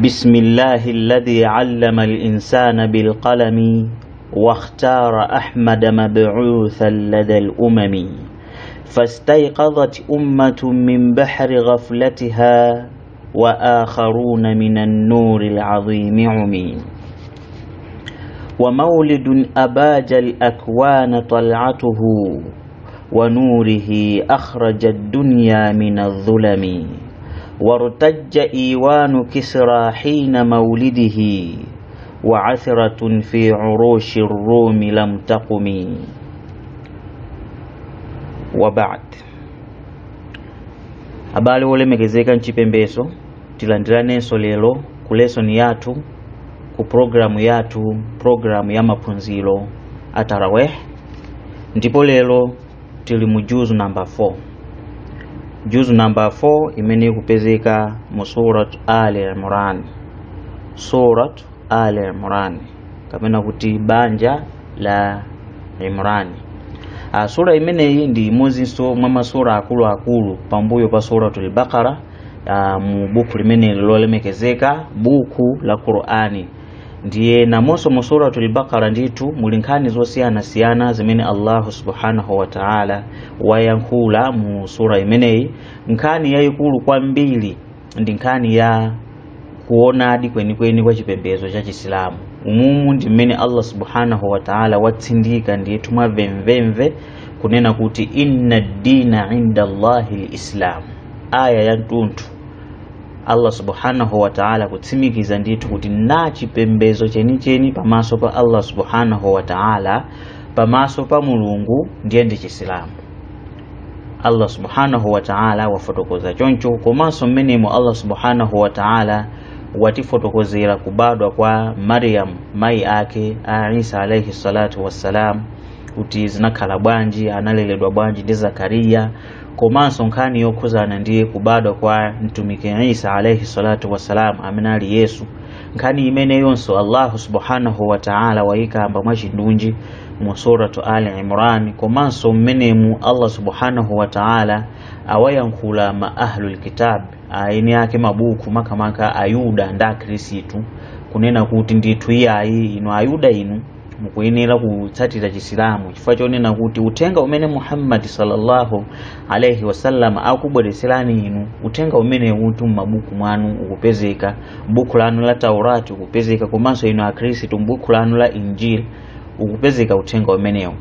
بسم الله الذي علم الإنسان بالقلم واختار أحمد مبعوثا لدى الأمم فاستيقظت أمة من بحر غفلتها وآخرون من النور العظيم عمي ومولد أباج الأكوان طلعته ونوره أخرج الدنيا من الظلم وارتج إيوان كسرى حين مولده وعثرة في عروش الروم لم تقم وبعد. Abale olemekezeka mchipembezo, tilandiranenso lero ku lesson yathu, ku programu yathu, programu ya maphunziro a Tarawih. Ndipo lero tili mu juzu number 4, juzu number 4 imene ikupezeka mu Surat Ali Imran, Surat Ali Imran kapena kuti banja la Imran. Sura imeneyi ndi imodzinso mwa masura akuluakulu pambuyo pa Suratul Baqara mu buku limeneli lolemekezeka, buku la Qur'ani. Ndiye namonso mu Suratul Baqara ndithu muli nkhani zosiyanasiyana zimene Allahu subhanahu wa ta'ala wayankhula mu sura imeneyi. Nkhani yayikulu kwambiri ndi nkhani ya kuonadi kwenikweni kwa chipembedzo cha Chisilamu. Umumu ndi mmene Allah subhanahu wa ta'ala watsindika ndithu mwamvemvemve kunena kuti inna dina inda Allahi lislam, aya ya mtunthu. Allah subhanahu wa ta'ala kutsimikiza ndithu kuti na chipembedzo chenicheni pamaso pa Allah subhanahu wa ta'ala, pamaso pa Mulungu, ndiye ndi Chisilamu. Allah subhanahu wa ta'ala wafotokoza choncho. Komanso mmenemo Allah subhanahu wa ta'ala watifotokozera kubadwa kwa Maryam, mayi ake a Isa alayhi salatu wassalam, kuti zinakhala bwanji, analeredwa bwanji ndi Zakariya. Komanso nkhani yokhuzana ndiye kubadwa kwa mtumiki Isa alayhi salatu wassalam amene ali Yesu, nkhani imeneyonso Allahu subhanahu wa ta'ala wayikamba mwachindunji mu Suratu Ali Imran. Komanso mmenemu Allah subhanahu wa ta'ala awayankhula ma ahlul kitab, aeni ake mabuku, makamaka Ayuda ndi Akhristu, kunena kuti ndithu iyayi, inu Ayuda inu mukuyenera kutsatira Chisilamu, chifukwa chonena kuti uthenga umene Muhammad sallallahu alaihi wasallam akubweretserani inu, uthenga umene uti m'mabuku mwanu ukupezeka, buku lanu la Taurati ukupezeka, komanso inu Akhristu m'buku lanu la Injili ukupezeka uthenga umenewu.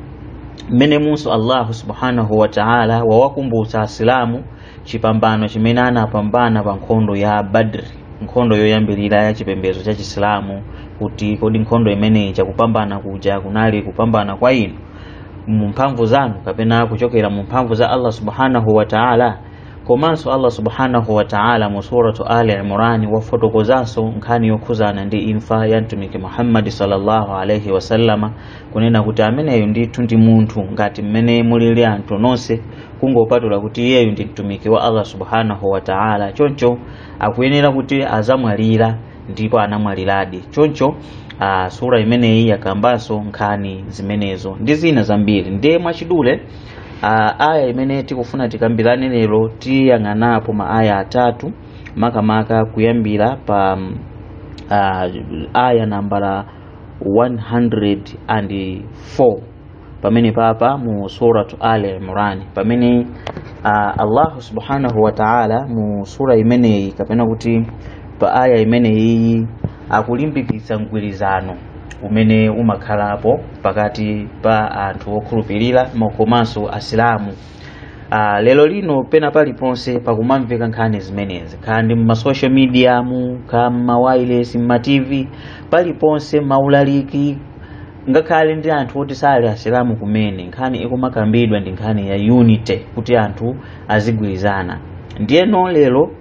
Mmenemunso Allahu subhanahu wa ta'ala wawakumbutsa Asilamu chipambano chimene anapambana pa nkhondo ya Badri, nkhondo yoyambirira ya chipembedzo cha Chisilamu, kuti kodi nkhondo imeneyi chakupambana kuja kunali kupambana kwa inu mu mphamvu zanu kapena kuchokera mu mphamvu za Allah subhanahu wa ta'ala? Komanso Allah subhanahu wa ta'ala mu Suratu Ali Imran wafotokozanso nkhani yokhuzana ndi imfa ya mtumiki Muhammad sallallahu alaihi wasallama, kunena kuti ameneyo ndithu ndi munthu ngati mmene mulili anthu nonse, kungopatula kuti iyeyu ndi mtumiki wa Allah subhanahu wa ta'ala, choncho akuyenera kuti azamwalira, ndipo anamwaliradi. Choncho sura imeneyi yakambanso nkhani zimenezo ndi zina zambiri. Ndiye mwachidule, aya imene tikufuna tikambirane lero, tiyang'anapo ma aya atatu, makamaka kuyambira pa aya nambala 104 pamene papa mu Suratu Ali Imran, pamene Allahu subhanahu wa ta'ala mu sura imeneyi kapena kuti pa aya imeneyi akulimbikitsa mgwirizano umene umakhalapo pakati pa anthu okhulupirira komanso Asilamu. Lero lino pena paliponse pakumamveka nkhani zimenezi, kandi mma social media mu, ka mma wireless, mma TV, paliponse, maulaliki, ngakhale ndi anthu oti sali Asilamu kumene, nkhani ikumakambidwa ndi nkhani ya unity, kuti anthu azigwirizana. Ndiyeno lero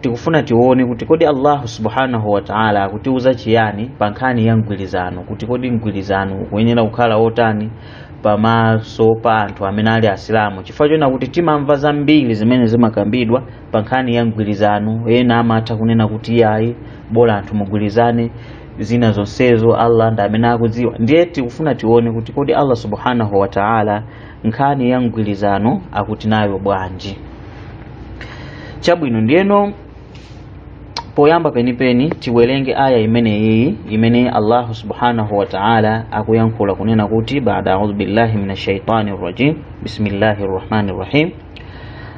tikufuna tione kuti kodi Allahu subhanahu wa ta'ala akutiuza chiyani pa nkhani ya mgwirizano, kuti kodi mgwirizano ukuyenera kukhala otani pamaso pa anthu amene ali Asilamu, chifukwa chona kuti timamva zambiri zimene zimakambidwa pa nkhani ya mgwirizano. Ena amatha kunena kuti iyayi, bola anthu mugwirizane, zina zonsezo Allah ndi amene akudziwa. Ndiye tikufuna tione kuti kodi Allah subhanahu wa ta'ala nkhani ya mgwirizano akuti nayo bwanji. Chabwino, ndiyeno Poyamba penipeni tiwerenge aya imeneyi imene Allahu subhanahu wa ta'ala akuyankhula kunena kuti ba'da a'udhu billahi minash shaitani rrajim bismillahir rahmanir rahim.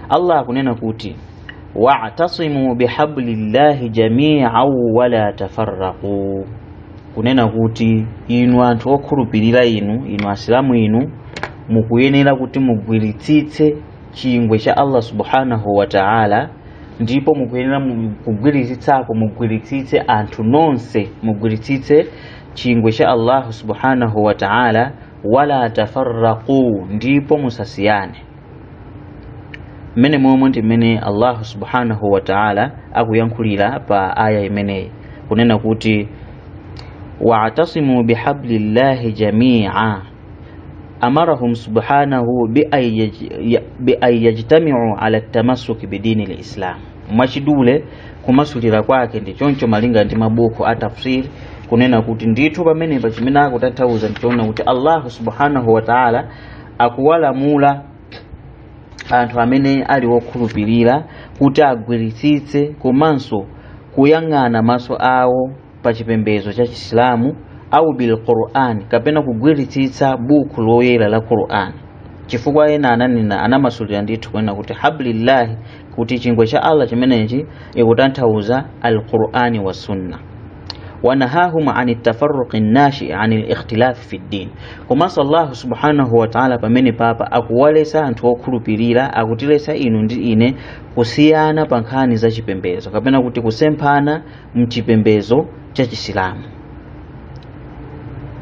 Allah akunena kuti wa'tasimu bihablillahi jami'an wala tafarraqu, kunena kuti inu anthu okhulupirira, inu asilamu, inu mukuyenera kuti mugwiritsitse chingwe cha Allah subhanahu wa ta'ala, ndipo mukuyenera kugwiritsitsako, mugwiritsitse anthu nonse, mugwiritsitse chingwe cha Allah subhanahu wa ta'ala, wala tafarraqu, ndipo musasiyane. Mmene momwe ndi mmene Allah subhanahu wa ta'ala akuyankhulira pa aya imeneyi kunena kuti wa'tasimu bihablillahi jami'a amarahum subhanahu bi ay yajtami'u ala tamassuki bidini lislam. Mwachidule kumasulira kwake ndi choncho malinga ndi mabuku a tafsiri, kunena kuti ndithu pamenepa chimene akutanthauza ndichoona kuti Allah subhanahu wa ta'ala akuwalamula anthu amene ali wokhulupirira kuti agwiritsitse komanso kuyang'ana maso awo pa chipembedzo cha Chisilamu au bil Qur'an, kapena kugwiritsitsa buku loyera la Qur'an. Chifukwa ena ananena, anamasulira ndithu kunena kuti hablillahi, kuti chingwe cha Allah chimenechi ikutanthauza al Qur'ani wa sunna. Wanahahum ani tafarruqi nashi ani likhtilafi fi ddin. Komanso Allahu subhanahu wa ta'ala pamene papa akuwalesa anthu okhulupirira, akutilesa inu ndi ine kusiyana pa nkhani za chipembedzo kapena kuti kusemphana mchipembedzo cha Chisilamu.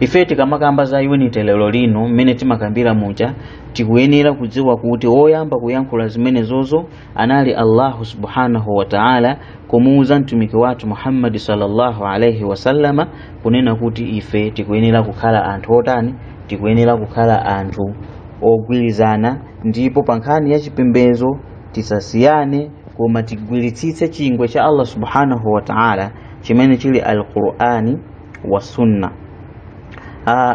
Ife tikamakamba za unity lero lino, mmene timakambira muja, tikuyenera kudziwa kuti woyamba kuyankhula zimenezozo anali Allahu subhanahu wa ta'ala kumuuza mtumiki wathu Muhammadi sallallahu alaihi wasallama kunena kuti ife tikuyenera kukhala anthu otani, tikuyenera kukhala anthu ogwirizana, ndipo pa nkhani ya chipembedzo tisasiyane, koma tigwiritsitse chingwe cha Allah subhanahu wa ta'ala chimene chili al-Qur'ani wa sunna.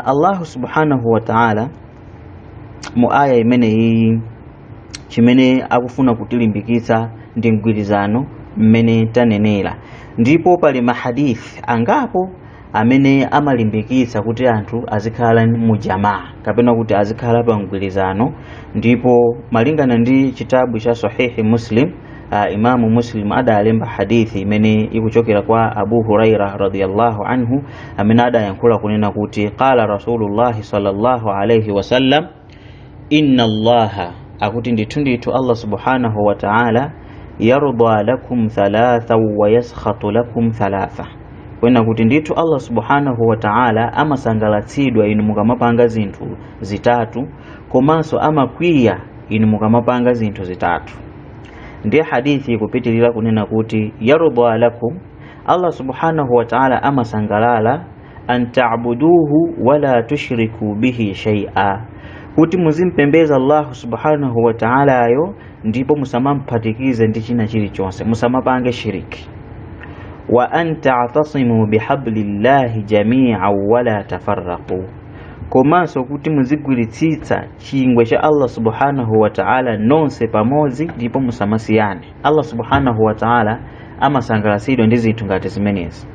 Allahu subhanahu wa ta'ala mu aya imeneyi chimene akufuna kutilimbikitsa ndi mgwirizano mmene tanenera, ndipo pali mahadithi angapo amene amalimbikitsa kuti anthu azikhala mu jamaa kapena kuti azikhala pa mgwirizano. Ndipo malingana ndi chitabu cha Sahihi Muslim, Imamu Muslim adalemba hadithi imene ikuchokera kwa Abu Huraira radiyallahu anhu amene adayankhula kunena kuti qala Rasulullahi sallallahu alayhi wasallam inna Allaha, akuti ndithu ndithu Allah subhanahu wa ta'ala yarda lakum thalatha wa yaskhatu lakum thalatha, kwena kuti ndithu Allah subhanahu wa ta'ala amasangalatsidwa inu mukamapanga zinthu zitatu, komanso amakwiya inu mukamapanga zinthu zitatu. Ndiye hadithi ikupitirira kunena kuti yarda lakum, Allah subhanahu wa ta'ala amasangalala an ta'buduhu wala tushriku bihi shay'a, kuti muzimpembeza Allah subhanahu wa ta'ala ayo ndipo musamampatikize ndi china chilichonse, musamapange shiriki. Wa an ta'tasimu bihablillahi jami'an wala tafarraqu, komanso kuti muzigwiritsitsa chingwe cha Allah subhanahu wa ta'ala nonse pamodzi ndipo musamasiyane. Allah subhanahu wa ta'ala amasangalatsidwa ndi zinthu ngati zimenezi.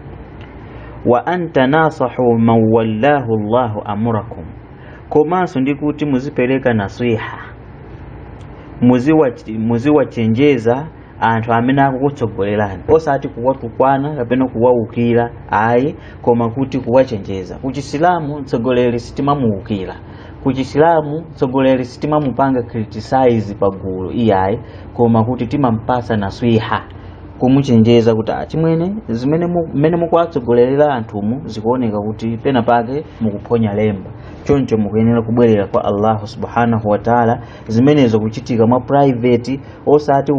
Wa an tanasahu man wallahu Allahu amrakum, komanso ndi kuti muzipereka nasiha, muziwachenjeza anthu amene akukutsogolerani, osati kuwatukwana kapena kuwawukira ayi, koma kuti kuwachenjeza. Kuchisilamu mtsogoleri sitimamuwukira, kuchisilamu mtsogoleri sitimamupanga criticize pagulu iyayi, koma kuti timampasa nasiha, kumuchenjeza kuti achimwene, zimene mmene mukuwatsogolerera anthumu zikuoneka kuti pena pake mukuphonya lemba, choncho mukuyenera kubwerera kwa Allahu subhanahu wa ta'ala. Zimenezo kuchitika mwa private, osati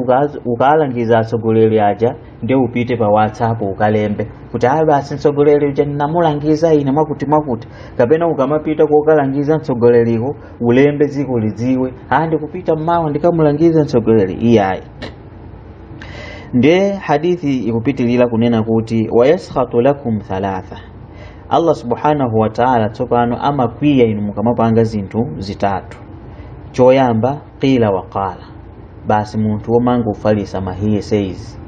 ukalangiza atsogoleri aja ndiye upite pa WhatsApp ukalembe kuti ayi basi mtsogoleri uja ndinamulangiza ine mwakuti mwakuti, kapena ukamapita kokalangiza mtsogoleriko ulembe dziko lidziwe, ndikupita mmawa ndikamulangiza mtsogoleri, iyayi. Ndiye hadithi ikupitilira kunena kuti wayaskhatu lakum thalatha, Allah subhanahu wa ta'ala tsopano amakwiya inu mukamapanga zinthu zitatu. Choyamba qila wa qala, basi munthu womanga ufalisa ma hearsays,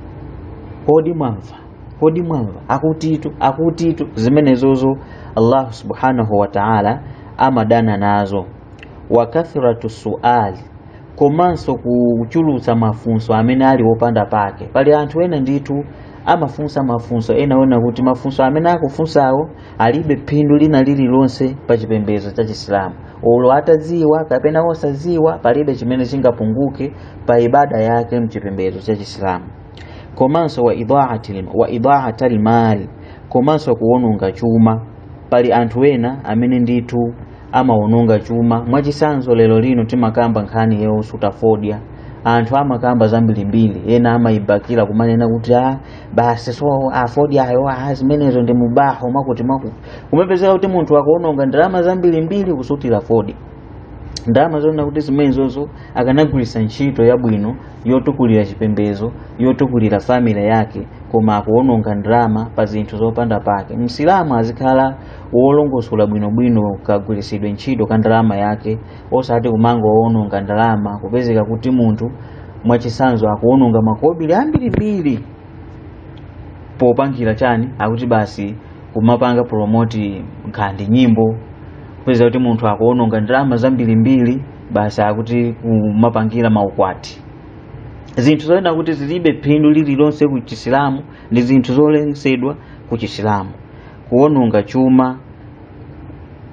kodi mwamva Kodi mwamva akutitu, akutitu. Zimenezozo Allah subhanahu wa ta'ala amadana nazo. Wa kathratu suali, komanso kuchulutsa mafunso amene ali wopanda pake. Pali anthu ena ndithu amafunsa mafunso ena ona kuti mafunso amene akufunsawo alibe phindu lina lililonse pa chipembedzo cha Chisilamu. Olo atadziwa kapena osadziwa, palibe chimene chingapunguke pa ibada yake mchipembedzo cha Chisilamu. Komanso wa idaati almal, komanso kuwononga chuma. Pali anthu ena amene ndithu amawononga chuma. Mwachisanzo, lero lino timakamba nkhani yosuta fodya, anthu amakamba zambirimbiri, ena amayibakira kumanena kuti basi so afodyayo zimenezo ndi mubaho mwakuti mwakuti. Kumapezeka kuti munthu akuwononga ndalama zambirimbiri kusutira fodya, ndalama zonena kuti zimenezozo akanagwiritsa ntchito yabwino yotukulira chipembedzo, yotukulira family yake, koma akuwononga ndalama pa zinthu zopanda pake. Msilamu azikhala wolongosola bwinobwino kagwiritsidwe ntchito ka ndalama yake, osati kumangowononga ndalama. Kupezeka kuti munthu mwachisanzo akuwononga makobiri ambirimbiri popangira chani, akuti basi kumapanga promote nkhandi nyimbo. Kupeza kuti munthu akuwononga ndalama zambirimbiri basi akuti kumapangira maukwati, zinthu zoyena kuti zilibe phindu lililonse ku Chisilamu, ndi zinthu zoletsedwa ku Chisilamu. Kuwononga chuma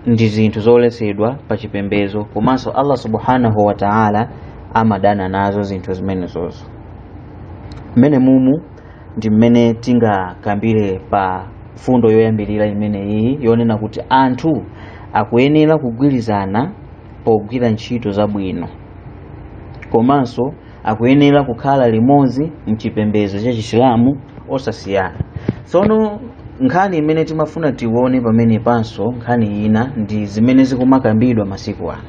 ndi zinthu zoletsedwa pa chipembedzo, komanso Allah subhanahu wa ta'ala amadana nazo zinthu zimenezozo. Mmene mumu ndi mmene tingakambire pa fundo yoyambirira imene iyi yonena kuti anthu akuyenera kugwirizana pogwira ntchito zabwino, komanso akuyenera kukhala limodzi mchipembedzo cha Chisilamu osasiyana. Tsono nkhani imene timafuna tione pamene panso, nkhani ina ndi zimene zikumakambidwa masiku ano,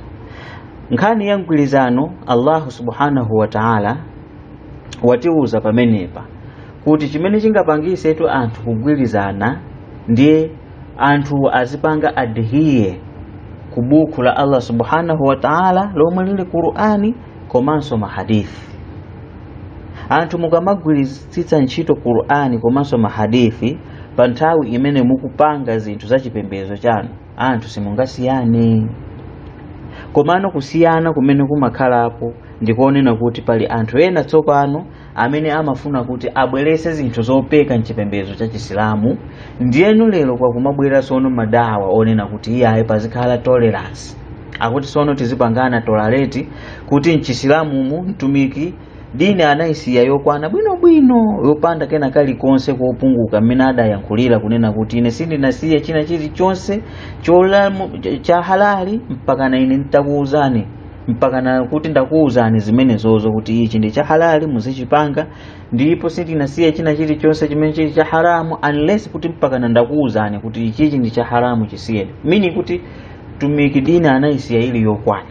nkhani ya mgwirizano. Allahu subhanahu wa ta'ala watiuza pamenepa kuti chimene chingapangisetu anthu kugwirizana ndiye anthu azipanga adhere ku buku la Allah subhanahu wa ta'ala lomwe lili Qur'ani komanso mahadithi. Anthu mukamagwiritsitsa ntchito Qur'ani komanso mahadithi pa nthawi imene mukupanga zinthu za chipembedzo chanu, anthu simungasiyane. Komano kusiyana kumene kumakhalapo ndikuonena kuti pali anthu ena tsopano amene amafuna kuti abwerese zinthu zopeka mchipembedzo cha Chisilamu. Ndiyeno lero kwakumabwera sono madawa onena kuti iyayi, pazikhala tolerance, akuti sono tizipangana tolerate kuti mchisilamumu mtumiki dini anayisiya yokwana bwinobwino, yopanda kena kalikonse kopunguka, mmene adayankhulira kunena kuti ine sindinasiye china chilichonse cha halali mpaka ine nitakuwuzani, mpaka na kuti ndakuwuzani zimenezozo kuti ichi ndi cha halali muzichipanga, ndipo sindinasiye china chilichonse chimene chili cha haramu unless kuti mpaka na ndakuwuzani kuti ichichi ndi cha haramu, chisiyeni. Meaning kuti tumiki dini anayisiya ili yokwana.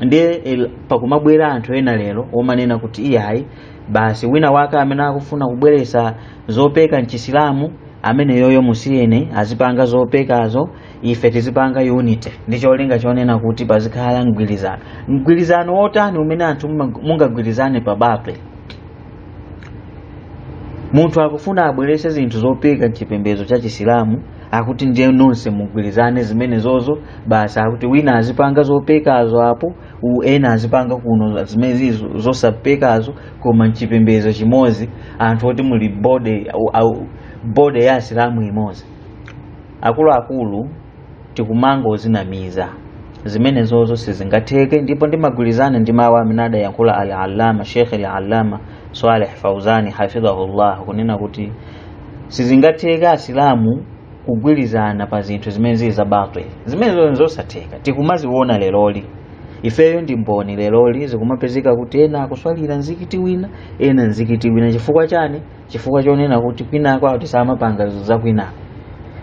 Ndiye pakumabwera anthu ena lero omanena kuti iyayi, basi wina wake amene akufuna kubweresa zopeka mchisilamu, amene yoyo musiyene azipanga zopekazo, ife tizipanga unity, ndi cholinga chonena kuti pazikhala mgwirizano. Mgwirizano wotani umene anthu mungagwirizane pa bape? Munthu akufuna abwerese zinthu zopeka mchipembedzo cha Chisilamu, akuti ndiye nonse mugwirizane zimenezozo basi, akuti wina azipanga zopekazo apo, ena azipanga kuno zimene zosapekazo, koma mchipembedzo chimodzi, anthu oti muli body au body ya Asilamu imodzi. Akuluakulu, tikumanga ozinamiza, zimenezozo sizingatheke. Ndipo ndimagwirizana ndi mawu amene adayankhula al-Allama Sheikh al-Allama Saleh Fauzani hafidhahullah kunena kuti sizingatheke Asilamu kugwirizana pa zinthu zimene zili za batil. Zimenezo zosatheka, tikumaziona leroli, ifeyo ndi mboni. Leroli zikumapezeka kuti ena akuswalira mzikiti wina, ena mzikiti wina. Chifukwa chani? Chifukwa chonena kuti kwinako akuti samapanga za kwinako,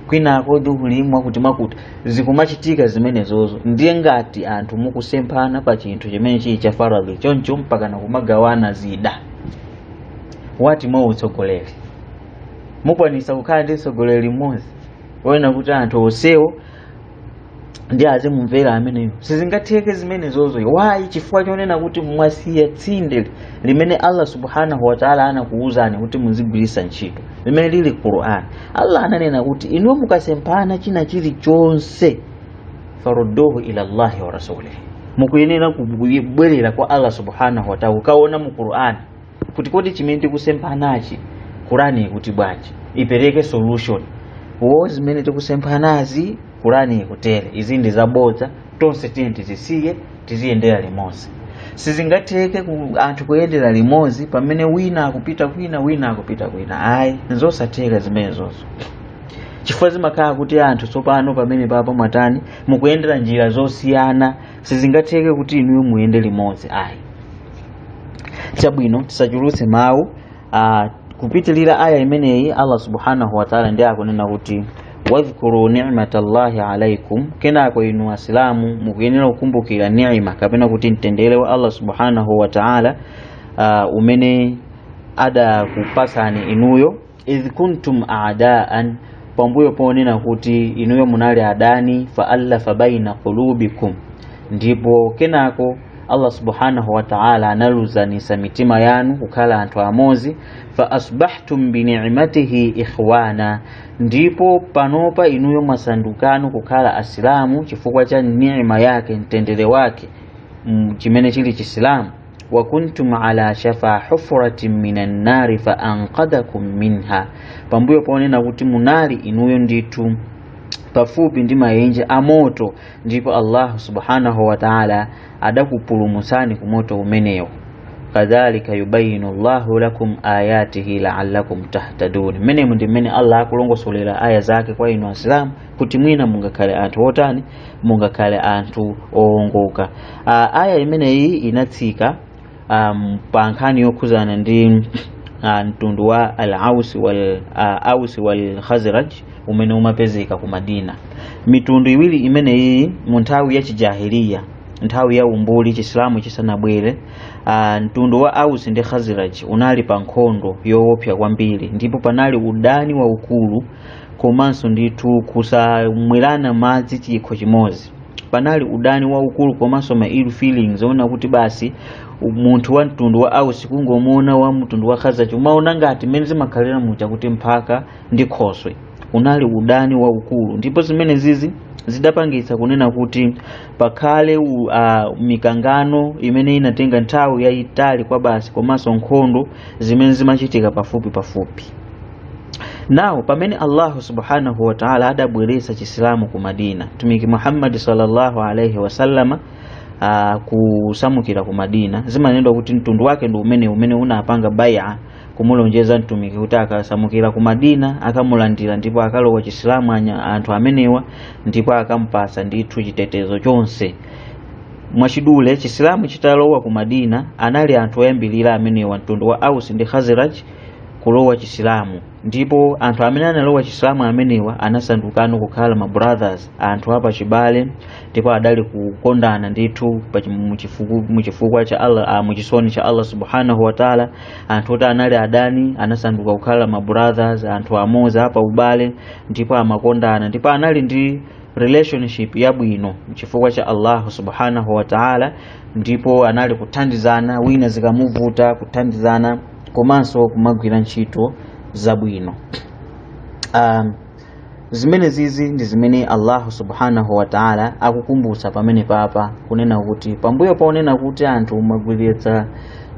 kwinako ndikulimwa kuti mwakuti zikumachitika zimenezozo. Ndiye ngati anthu mukusemphana pa chinthu chimene chili cha faradhi choncho mpaka nakumagawana zida, wati mwa utsogoleri mukwanisa kukhala ndi mtsogoleri mmodzi woyena kuti anthu onsewo Ndi azimumvera ameneyo? Sizingatheke zimenezozo. Why? Chifukwa chonena kuti mwasiya tsinde limene Allah subhanahu wataala anakuwuzani kuti muzigwiritsa ntchito, limene lili Quran. Allah ananena kuti inuyo mukasemphana china chilichonse, farudduhu ila Allahi wa rasulihi, mukuyenera kubwerera kwa Allah subhanahu wataala, kukaona mu Quran kuti kodi chimene tikusemphanachi Qurani ikuti bwanji, ipereke solution wo zimene tikusemphanazi. Qurani ikutere, izi ndi zabodza, tonse tiye tizisiye, tiziyendera limodzi. Sizingatheke anthu kuyendera limodzi pamene wina akupita kwina, wina akupita kwina. Ayi, nzosatheka zimenezozo, chifukwa zimakhala kuti anthu tsopano pamene papa mwatani, mukuyendera njira zosiyana. Sizingatheke kuti inuyo muyende limodzi, ayi. Chabwino, tisachulutse mawu. Kupitilira aya imeneyi, Allah subhanahu wataala ndi akunena kuti wadhkuru ni'mata llahi alaikum. Kenako inu asilamu mukuyenera kukumbukira ni'ma, kapena kuti mtendere wa Allah subhanahu wataala umene adakupasani inuyo, idh kuntum a'daan, pambuyo ponena kuti inuyo munali adani, fa allafa baina qulubikum, ndipo kenako Allah subhanahu wataala analuzanisa mitima yanu kukhala anthu amodzi, fa asbahtum bini'matihi ikhwana, ndipo panopa inuyo mwasandukano kukhala asilamu chifukwa cha ni'ma yake, mtendere wake, chimene chili chisilamu. Wa kuntum ala shafa hufratin minan nari fa anqadhakum minha, pambuyo ponena kuti munali inuyo ndithu pafupi ndi maenje a moto, ndipo Allah subhanahu wataala adakupulumutsani ku moto umenewo. Kadhalika yubayinu llahu lakum ayatihi la'allakum tahtadun. Mmenemu ndi mmene Allah akulongosolera aya zake kwa inu asilamu, kuti mwina mungakhale anthu otani, mungakhale anthu owongoka. Aya imeneyi inatsika pa nkhani yokhuzana ndi mtundu wa al-Aus wal Aus wal Khazraj umene umapezeka ku Madina. Mitundu iwiri imeneyi mu nthawi ya chijahiliya, nthawi ya umbuli, chisilamu chisanabwere, mtundu wa Aus ndi Khazraj unali pa nkhondo yoopsa kwambiri, ndipo panali udani waukulu komanso ndithu kusamwerana madzi chikho chimodzi. Panali udani waukulu komanso ma ill feelings, ona kuti basi munthu wa mtundu wa Aus kungomuona wa mtundu wa Khazraj umaona ngati mmene zimakhalira muja kuti mphaka ndi khoswe. Unali udani waukulu, ndipo zimene zizi zidapangitsa kunena kuti pakhale mikangano imene inatenga nthawi yayitali kwa basi, komanso nkhondo zimene zimachitika pafupi pafupi. Nawo pamene Allahu subhanahu wataala adabweretsa chisilamu ku Madina, mtumiki Muhammadi sallallahu alaihi wasallama kusamukira ku Madina, zimanenedwa kuti mtundu wake ndi umene unapanga bai'a, kumulonjeza mtumiki kuti akasamukira ku Madina akamulandira, ndipo akalowa chisilamu anthu amenewa, ndipo akampasa ndithu chitetezo chonse. Mwachidule, chisilamu chitalowa ku Madina, anali anthu oyambirira amenewa, mtundu wa Aus ndi Khazraj, kulowa chisilamu. Ndipo anthu amene analowa chisilamu amenewa anasandukano kukhala ma brothers, anthu apachibale, ndipo adali kukondana ndithu muchifukwa cha Allah, muchisoni cha Allah subhanahu wataala. Anthu oti anali adani anasanduka kukhala ma brothers, anthu amodzi apa ubale, ndipo amakondana, ndipo anali ndi relationship yabwino chifukwa cha Allah subhanahu wataala, ndipo anali kuthandizana, wina zikamuvuta kuthandizana, komanso kumagwira ntchito zabwino. Zimene zizi ndi zimene Allah subhanahu wataala akukumbutsa pamene papa, kunena kuti pambuyo paonena kuti anthu mwagwiritsa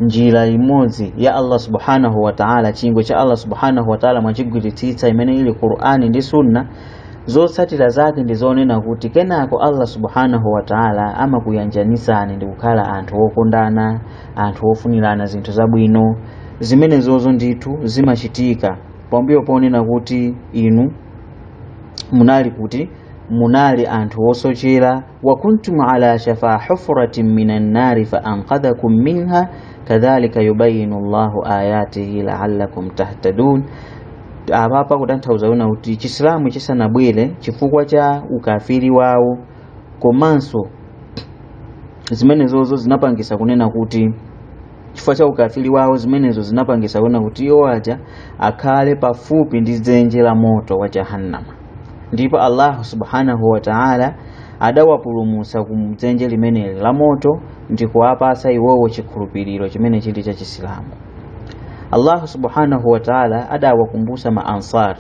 njira imodzi ya Allah subhanahu wataala, chingwe cha Allah subhanahu wataala mwachigwiritsitsa, imene ili Qur'ani ndi Sunna, zotsatira zake ndi zonena kuti kenako Allah subhanahu wataala amakuyanjanisani ndi kukhala anthu okondana, anthu ofunirana zinthu zabwino. Zimene zozo ndithu zimachitika pambuyo ponena kuti inu munali kuti munali anthu osochera, wa kuntum ala shafa hufratin minan nari fa anqadhakum minha kadhalika yubayinu Allahu ayatihi la'allakum tahtadun. Apapa kutanthauza kuna kuti chisilamu chisanabwere, chifukwa cha ukafiri wawo komanso zimenezozo zinapangisa kunena kuti chifukwa cha ukafiri wawo, zimenezo zinapangisa kunena kuti iwo aja akhale pafupi ndi dzenje la moto wa jahannama, ndipo Allah subhanahu wataala Adawapulumutsa ku dzenje limeneli la moto ndi kuwapasa iwowo chikhulupiriro chimene chili cha Chisilamu. Allahu subhanahu wa ta'ala adawakumbutsa ma Ansar,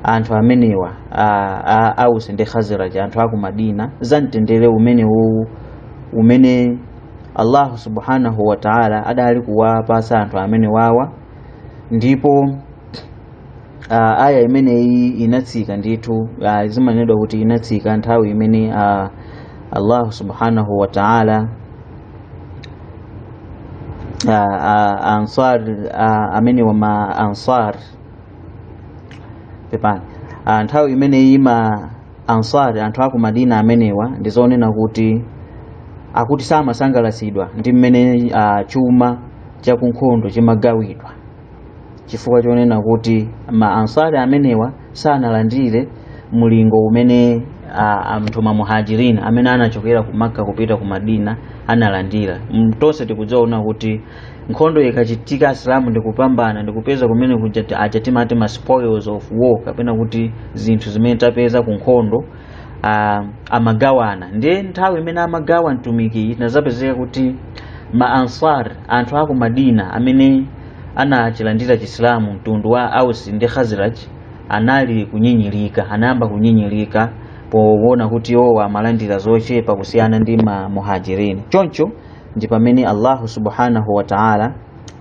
anthu amenewa Ausi ndi Khazraj, anthu aku Madina, za mtendere umenewu umene Allahu subhanahu wa ta'ala adali kuwapasa anthu amene wawa. Ndipo aya imeneyi inatsika ndithu, zimanenedwa kuti inatsika nthawi imene Allahu subhanahu wa ta'ala Ansar, amene wa ma Ansar, pepani, nthawi imeneyi ma Ansar, anthu aku Madina amenewa, ndizonena kuti akuti samasangalatsidwa ndi mmene chuma chakunkhondo chimagawidwa, chifukwa chonena kuti ma Ansari amenewa sanalandire mulingo umene anthu ma Muhajirin amene anachokera ku Makka kupita ku Madina analandira. Tonse tikudziwa kuti nkhondo ikachitika Asilamu ndikupambana ndikupeza kumene kuja aja timati ma spoils of war, kapena kuti zinthu zimene tapeza ku nkhondo, amagawana. Ndiye nthawi imene amagawa mtumiki inazapezeka kuti ma Ansar, anthu aku Madina amene anachilandira Chisilamu, mtundu wa Ausi ndi Khazraj, anali kunyinyirika, anayamba kunyinyirika poona kuti iwo amalandira zochepa kusiyana ndi ma Muhajirin. Choncho ndi pamene Allahu subhanahu wa ta'ala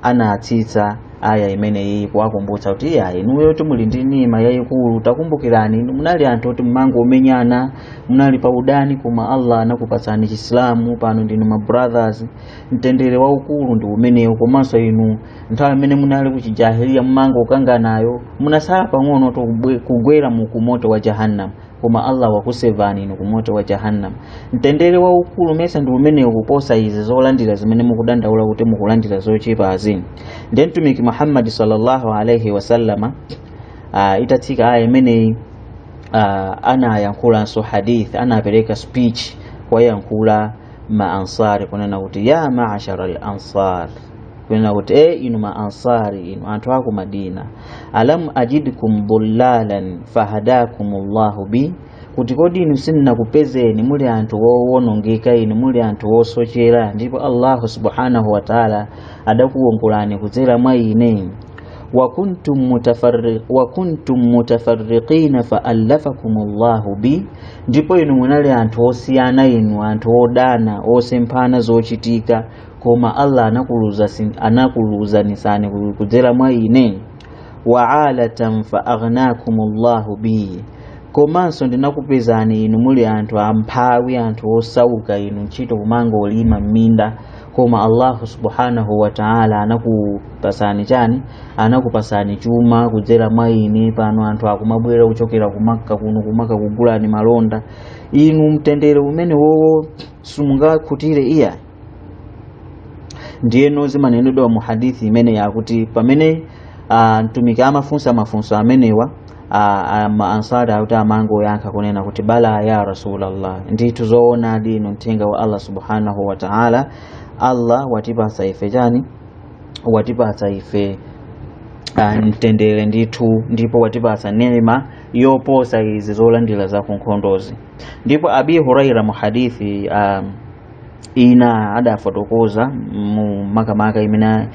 anatsitsa aya imeneyi kuwakumbutsa kuti iya, inuyo muli ndi nima yayikulu, takumbukirani inu munali anthu oti mumangomenyana, munali pa udani, koma Allah anakupatsani Chisilamu, pano ndinu ma brothers, mtendere waukulu ndi umenewu. Komanso inu nthawi imene munali kuchijahiliya mumangokanganayo, munasala pang'ono to kugwera mu kumoto wa Jahannam, koma Allah wakusevani inu kumoto wa Jahannam. Mtendere waukulu mesa ndi umenewu kuposa izi zolandira zimene mukudandaula kuti mukulandira zochepa azini. Ndiye Mtumiki Muhammad sallallahu alaihi wasallama, itatsika aya imeneyi, anayankhulanso hadith, anapereka speech kwayankhula ma Ansari kunena kuti ya ma'ashara al ansar, kunena kuti inu ma Ansari, inu anthu aku Madina, alam ajidkum dhullalan fahadakumullahu bi, kuti kodi inu sindinakupezeni muli anthu wowonongeka, inu muli anthu wosochera, ndipo Allahu subhanahu wa ta'ala adakuwongolani kudzera mwa ine. Wa kuntum mutafarriqina faallafakumullahu bi, ndipo inu munali anthu osiyana, inu anthu odana, osemphana zochitika, koma Allah anakuluzanisani kudzera mwa ine. Wa alatan fa aghnakumullahu bi, komanso ndinakupezani inu muli anthu amphawi, anthu osauka, inu ntchito kumangolima m'minda, koma Allahu subhanahu wa ta'ala anakupasani chani? Anakupasani chuma kudzera mwa ine. Pano anthu akumabwera kuchokera ku Makka kuno, ku Makka kugulani malonda, inu mtendere umene wowo simungakhutire iya. Ndiyeno zimanenedwa mu hadithi imene yakuti pamene mtumiki amafunsa mafunso amenewa, ma Ansari akuti amangoyankha kunena kuti bala ya Rasulallah, ndithu zoonadi inu mthenga wa Allah subhanahu wa ta'ala, Allah watipatsa ife chani? Watipatsa ife mtendere ndithu, ndipo watipatsa neema yoposa izi zolandira za kunkhondozi. Ndipo Abi Huraira mu hadithi ina adafotokoza mu makamaka imene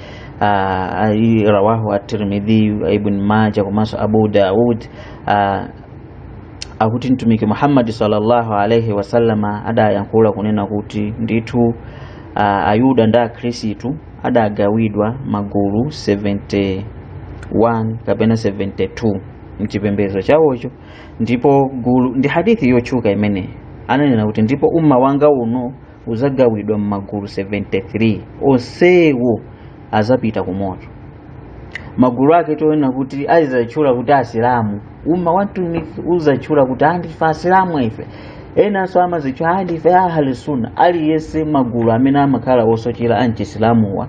rawahu at-Tirmidhi, Ibn Majah komanso Abu Daud, akuti Mtumiki Muhammad sallallahu alaihi wasallama adayankhula kunena kuti ndithu Ayuda ndi Akhristu adagawidwa magulu 71 kapena 72 mchipembedzo chawocho, ndipo gulu ndi hadithi yotchuka imene ananena kuti ndipo umma wanga uno uzagawidwa m'magulu 73, onsewo azapita kumoto. Magulu ake toona kuti azatchula kuti Asilamu, umma wa Mtumiki uzatchula kuti andife Asilamu ife, enanso amazitchula andife ahli sunna. Aliyense magulu amene amakhala osochera anchisilamuwa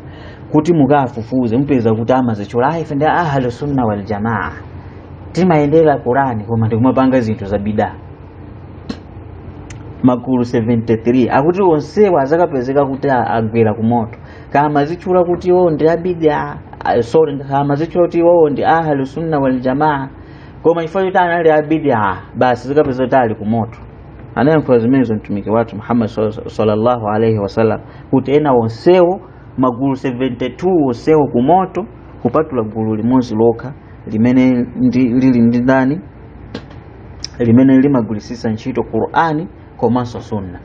kuti mukafufuze mupeza kuti amazitchula ife ndi ahli sunna wal jamaa, timayendera Qurani koma ndikumapanga zinthu za bidaa. Magulu 73 akuti onsewa azakapezeka kuti agwera kumoto, kama zitchula kuti iwo ndi abida, sorry, kama zitchula kuti iwo ndi ahli sunna wal jamaa, Koma chifukwa choti anali abidia, basi zikapeza kuti ali kumoto. Anayankhula zimenezo mtumiki wathu Muhammad sallallahu alaihi wasallam, kuti ena onsewo, magulu 72 onsewo kumoto, kupatula gulu limodzi lokha limene lili ndi ndani, limene limagwirisisa ntchito Qur'ani komanso Sunna.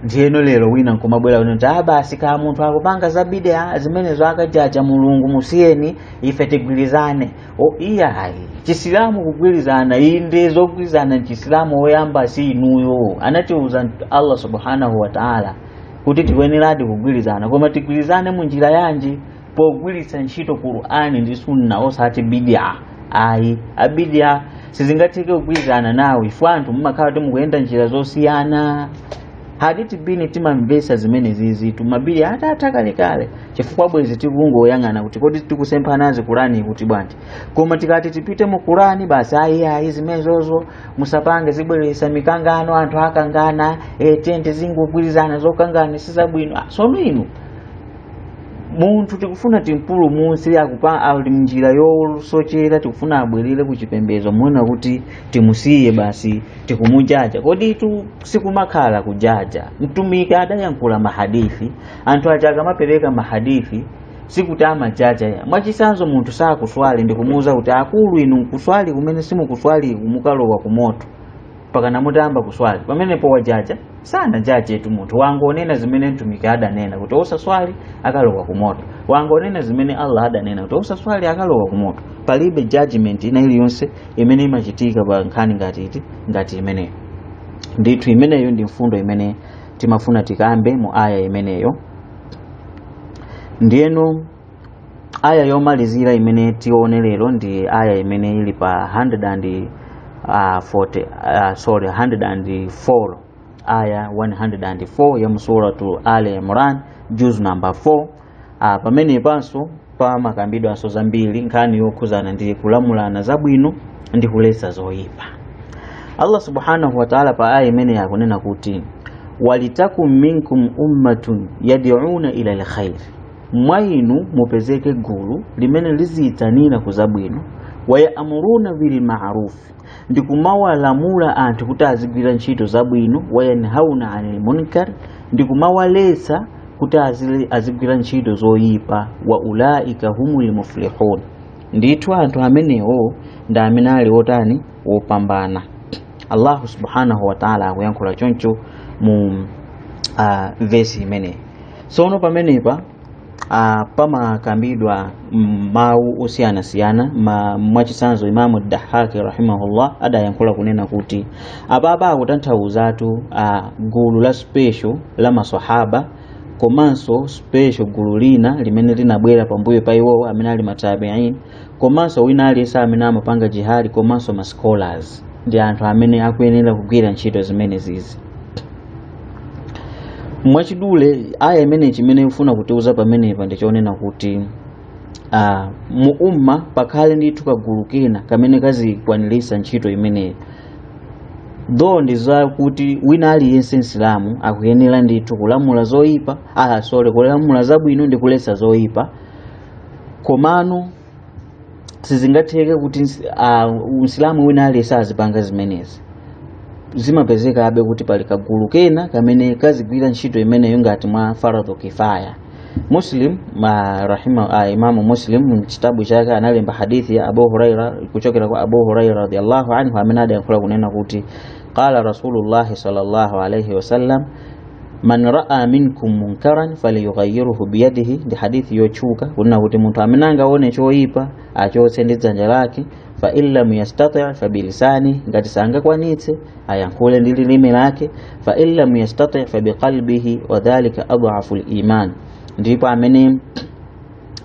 Ndiyeno lero wina nkumabwera kuti ah, basi ka munthu akupanga za bid'a zimenezo akajaja Mulungu, musiyeni ife tigwirizane. O iyayi, Chisilamu kugwirizana, inde zogwirizana mchisilamu woyamba si inuyo. Anatiuza Allah subhanahu wa ta'ala kuti tikuyeneradi kugwirizana, koma tigwirizane mu njira yanji? Pogwiritsa ntchito Qur'ani ndi Sunna, osati bid'a ayi. Abid'a sizingatheke kugwirizana nawo, ifo anthu mumakhala kuti mukuyenda njira zosiyana. Haditi bini timamvesa zimene zizitu mabili atatha kalekale, chifukwa bwezi tikungoyang'ana kuti kodi tikusemphanazi Kurani kuti bwanji. Koma tikati tipite mu Kurani basi ayi ayi, zimenezozo musapange, zibweresa mikangano, anthu akangana, tente zingogwirizana, zokangana sizabwino. Sono inu munthu tikufuna timpulumutse, akupa ali mnjira yosochera, tikufuna abwerere ku chipembedzo, muona kuti timusiye basi tikumujaja. Kodi tu sikumakhala kujaja? Mtumiki adayankhula mahadithi, anthu aja akamapereka mahadithi sikuti amajaja ya. Mwachisanzo munthu sakuswali ndikumuuza kuti akulu inu nkuswali kumene simukuswali mukalowa kumoto pakana mutayamba kuswali, pamenepo wajaja? Sanajajetu munthu, wangonena zimene mtumiki adanena kuti osaswali akalowa kumoto, wangonena zimene Allah adanena kuti osaswali akalowa kumoto. Palibe judgment ina iliyonse imene imachitika pa nkhani ngati iti, ngati imeneyo. Ndithu imeneyo ndi mfundo imene timafuna tikambe mu aya imeneyo. Ndiyeno aya yomalizira imene tione lero ndi aya imene ili pa 104, aya 104 ya msuratu Ali Imran, juz number 4. Pamene panso pamakambidwanso zambiri nkhani yokhuzana ndi kulamulana zabwino ndi kuletsa zoyipa. Allah subhanahu wa ta'ala pa aya imene yakunena kuti walitakum minkum ummatun yad'una ila alkhair, mwa inu mupezeke gulu limene liziyitanira ku zabwino, wayamuruna bil ma'ruf, ndi kumawalamula anthu kuti azigwira ntchito zabwino, wayanhauna anil munkar, ndi kumawaletsa kuti azigwira ntchito zoyipa, wa ulaika humul muflihun, ndithu anthu amenewo ndi amene ali otani, wopambana. Allahu subhanahu wa ta'ala akuyankhula choncho mu vesi imeneyi. Tsono pamenepa pamakambidwa mawu osiyanasiyana. Mwachisanzo Imamu Dahaki rahimahullah adayankhula kunena kuti apapa akutanthauzatu gulu la special la masahaba komanso special gulu lina limene linabwera pambuyo pa iwowo amene ali matabi'in, komanso wina aliyense amene amapanga jihadi, komanso ma scholars ndi anthu amene akuyenera kugwira ntchito zimene zizi. Mwachidule aya imene chimene ifuna kutiuza pamenepa ndichonena kuti mu umma pakhale ndithu kagulu kena kamene kazikwanirisa ntchito imeneyi. Though ndi zakuti wina aliyense Msilamu akuyenera ndithu kulamula zoyipa, kulamula zabwino ndi kuletsa zoyipa, komano sizingatheke kuti Msilamu wina aliyense azipanga zimenezi. Zimapezekabe kuti pali kagulu kena kamene kazigwira ntchito imeneyo ngati mwa faradhu kifaya. Muslim Imamu Muslim mchitabu chake analemba hadithi ya Abu Huraira, kuchokera kwa Abu Huraira radhiyallahu anhu amene adayankhula kunena kuti qala Rasulullah sallallahu alayhi wasallam man raa minkum munkaran falyughayyirhu biyadihi. Ndi hadithi yotchuka kunena kuti munthu amene angaone choyipa achotse ndi dzanja lake, fa in lam yastati' fa bilisani, ngati sangakwanitse ayankhule ndi lilime lake, fa in lam yastati' fa biqalbihi wa dhalika adhafu al-iman. Ndipo amene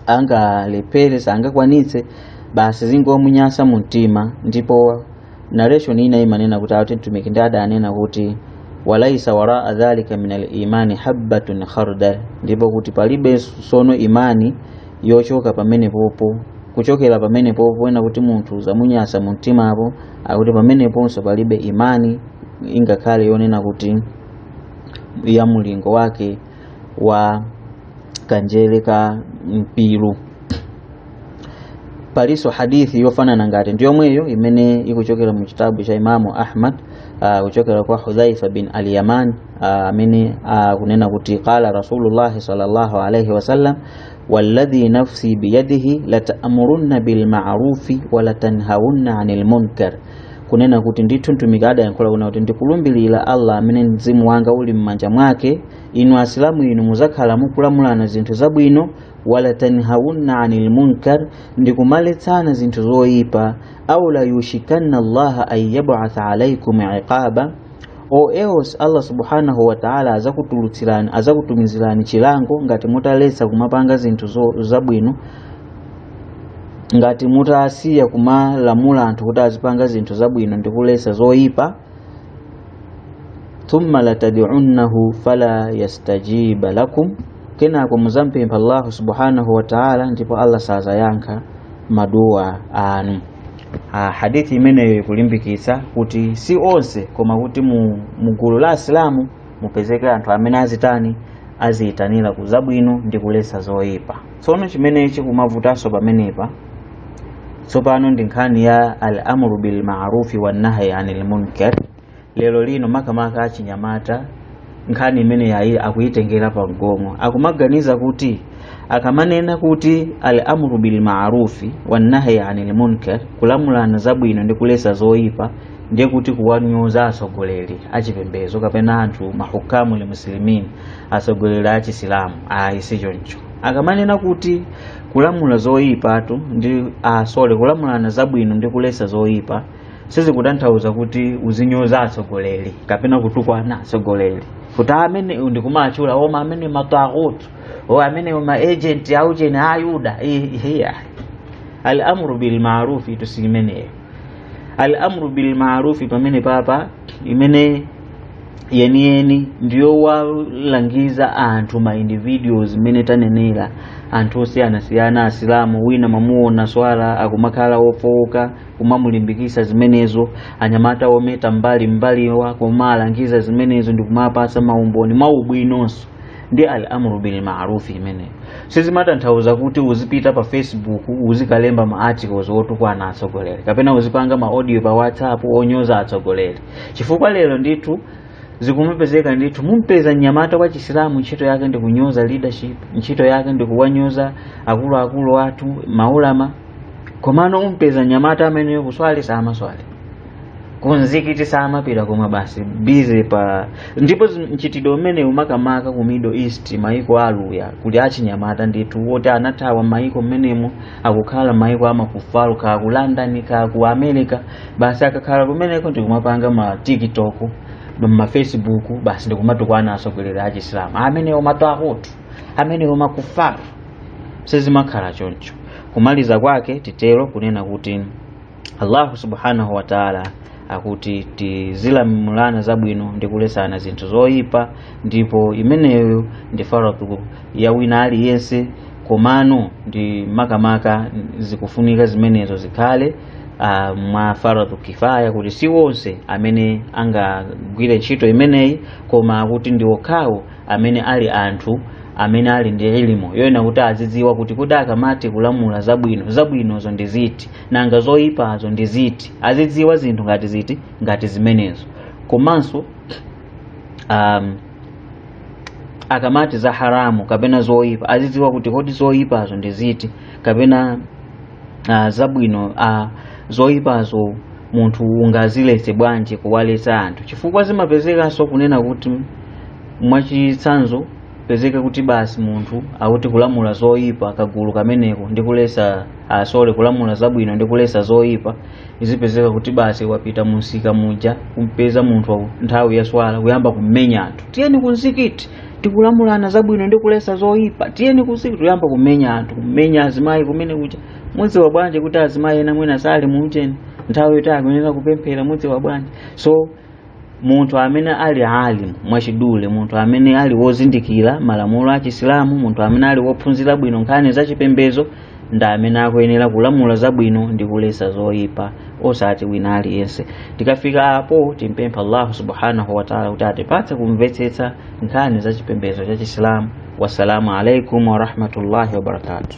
angalephere sangakwanitse basi zingomunyasa mu mtima. Ndipo narration ina imanena kuti ati mtumiki ndi adanena kuti walaisa waraa dhalika min al-imani habbatun khardal, ndipo kuti palibe sono imani yochoka pamenepopo, kuchokera pamenepopo ena kuti munthu zamunyasa mu mtimapo, akuti pameneponso palibe imani ingakhale yonena kuti ya mulingo wake wa kanjere ka mpiru. Paliso hadithi yofanana ngati ndiyomweyo imene ikuchokera mu chitabu cha Imamu Ahmad, kuchokera kwa Hudhaifa bin al-Yaman, amene kunena kuti qala Rasulullah sallallahu alayhi wasallam walladhi nafsi biyadihi lata'murunna bil ma'rufi wa latanhawunna 'anil munkar, kunena kuti ndithu mtumiki adayankhula kuna kuti ndikulumbirira Allah amene mzimu wanga uli m'manja mwake, inu asilamu inu muzakhala mukulamulana zinthu zabwino, wala tanhawunna 'anil munkar, ndikumaletsana zinthu zoyipa, au la yushikanna Allaha an yab'atha 'alaykum 'iqaba, o eos Allah subhanahu wa ta'ala azakutulutsirani azakutumizirani chilango ngati mutaletsa kumapanga zinthu zabwino, ngati mutasiya kumalamula anthu kuti azipanga zinthu zabwino ndikuletsa zoyipa. Thumma latad'unnahu fala yastajiba lakum, kenako muzampempha Allah subhanahu wa ta'ala ndipo Allah sazayankha maduwa anu. Hadithi imeneyo ikulimbikitsa kuti si onse koma kuti mugulu la asilamu mupezeke anthu amene azitani aziyitanira ku zabwino ndi kuletsa zoyipa. Tsono chimenechi kumavutanso pamenepa tsopano ndi nkhani ya al-amru bil ma'rufi wan nahyi anil munkar. Lero lino makamaka achinyamata nkhani imene yayi akuyitengera pa mgongo, akumaganiza kuti akamanena kuti al-amru bil ma'rufi wan nahyi anil munkar, kulamulana zabwino ndi kuletsa zoyipa, ndiye kuti kuwanyoza atsogoleri achipembedzo kapena anthu mahukamu li muslimin, atsogoleri achisilamu. Ayi, si choncho. Akamanena kuti kulamula zoyipatu ndi asole kulamulana zabwino ndi kuletsa zoyipa, sizikutanthauza kuti uzinyoza atsogoleri kapena kutukwana atsogoleri kuti amene ndikumatchula oma amene mataghut o amene ma agent aucheni ayuda. Iya, al-amru bil ma'rufi tusimeneyo. Al-amru bil ma'rufi pamene papa imene yeniyeni ndiyo walangiza anthu ma individuals imene tanenera anthu osiyanasiyana asilamu, wina mamuona swala akumakhala wofowoka kumamulimbikisa zimenezo, anyamata ometa mbali mbaliwa kumalangiza zimenezo ndi kumapasa maumboni maubwinonso, ndi al-amru bil ma'rufi imeneyo. Sizimatanthauza kuti uzipita pa Facebook uzikalemba ma articles otukwana atsogoleri kapena uzipanga ma audio pa WhatsApp onyoza atsogoleri, chifukwa lero ndithu zikumapezeka ndithu mumpeza mnyamata wa chisilamu ntchito yake ndi kunyoza leadership, ntchito yake ndi kuwanyoza akuluakulu athu maulama, komano umpeza mnyamata ameneyo kuswali samaswali, kunzikiti samapita, koma basi busy pa. Ndipo mchitidwe umene umakamaka ku Middle East, maiko aluya, kuli achinyamata ndithu woti anathawa maiko mmenemo akukhala maiko amakufalu, ka ku London ka ku America, basi akakhala kumeneko ndikumapanga ma TikTok ma Facebook, basi ndikumatukwana atsogoleri achisilamu amenewo matahutu amenewo makufaru. Sizimakhala choncho. Kumaliza kwake titero kunena kuti Allah subhanahu wa ta'ala akuti tizilamulana zabwino ndi kulesana zinthu zoyipa, ndipo imeneyo ndi faradhu ya wina aliyense, komano ndi makamaka zikufunika zimenezo zikhale mwa faradhu kifaya, kuti si wonse amene angagwire ntchito imeneyi, koma akuti ndi okhawo amene ali anthu amene ali ndi elimu yoyena kuti azidziwa kuti kodi akamati kulamula zabwino, zabwinozo ndi ziti, nanga zoyipazo ndi ziti, azidziwa zinthu ngati ziti ngati zimenezo. Komanso akamati za haramu kapena zoyipa azidziwa kuti kodi zoyipazo ndi ziti kapena zabwino zoyipazo munthu ungaziletse bwanji kuwaletsa anthu, chifukwa zimapezekanso kunena kuti mwachitsanzo pezeka kuti basi munthu akuti kulamula zoyipa kagulu kameneko ndi kulesa asole kulamula zabwino ndi kulesa zoyipa, izipezeka kuti basi wapita munsika muja kumpeza munthu nthawi ya swala kuyamba kumenya anthu, tiyeni kunzikiti tikulamulana zabwino ndi kulesa zoyipa, tiyeni kunzikiti, kuyamba kumenya anthu, kumenya azimayi kumene kuja. Mudziwa bwanji kuti azimayi ena mwina sali muucheni nthawi yoti akuyenera kupemphera, mudziwa bwanji? So munthu amene ali alimu mwachidule, munthu amene ali wozindikira malamulo a Chisilamu, munthu amene ali wophunzira bwino nkhani za chipembedzo, ndi amene akuyenera kulamula zabwino ndi kulesa zoyipa, osati wina aliyense. Tikafika apo timpempha Allah subhanahu wa ta'ala kuti atipatse kumvetsetsa nkhani za chipembedzo cha Chisilamu. Wassalamu alaikum wa rahmatullahi wa barakatuh.